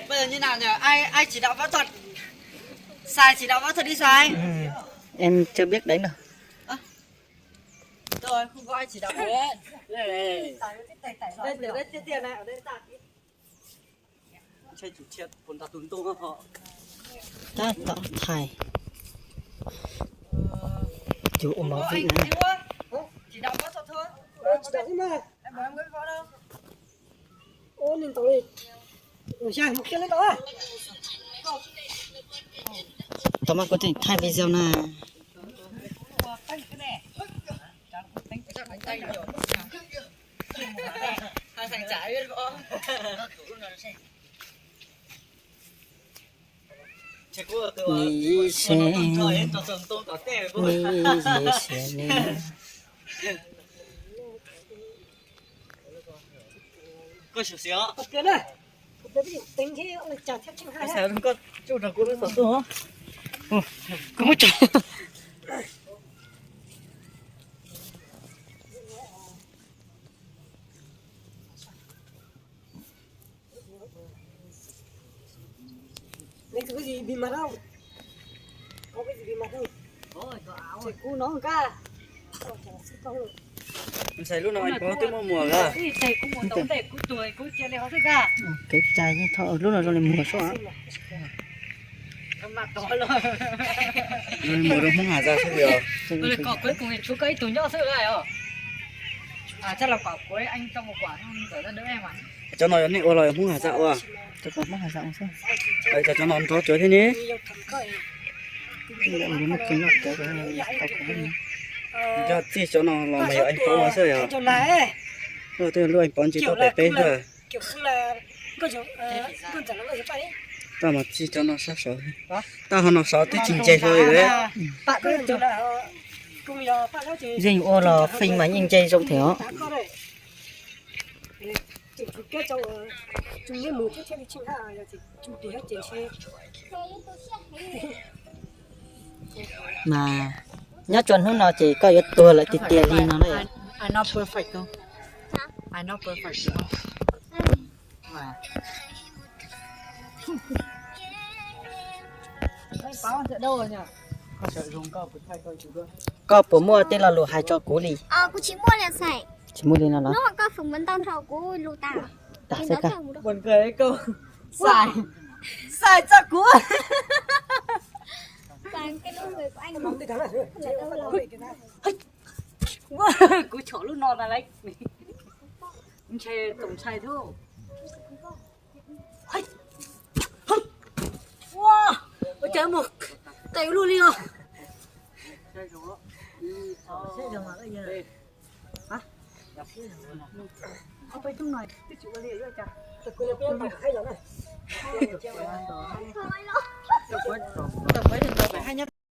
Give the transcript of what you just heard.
Bây giờ như nào nhỉ? Ai ai chỉ đạo võ thuật? Sai chỉ đạo võ thuật đi sai. Em chưa biết đánh đâu. Ơ. Rồi, không có ai chỉ đạo. Đây, đây, đây, đây, đây, đây, đây, đây. Tab tom thais. Cov ua mov vij na. Tau mas kuv tseem thaij video na. Ni se, ni se, ni. Koj muab tso. Ntxhais lub no Anh Pov twb muaj muam lawm. Kev cai thaum lub no zoo li muag soj. Zoo li muag rau Hmoob Has Zaj xwb yog. Cov no yog nej ua los yog Hmoob Has Zaj ua? Cov Hmoob Has Zaj ua xwb. Cov no nrov cuav thiab ne. Yog txij cov no los mas yog Anh Pov ua xwb yog. Lub Anh Pov ntsis tau pem peb xwb. Tau mas txij cov no sab saud. Tau ho no saud twb tsis nce hlo li lawm. Yeej ua los feej mas yeej nce zoo thiab os. Mas nyob tsua hnub no ces koj yuav tuag lawm tiag tiag li no na. Koj puas muaj tej lo lus hais rau kuv li? Tsis muaj li no los? Xais txog kuv. Kuv chom lub no na lawm. Ntshe tus ntshai thiab. Ua cas mus tais luaj li os.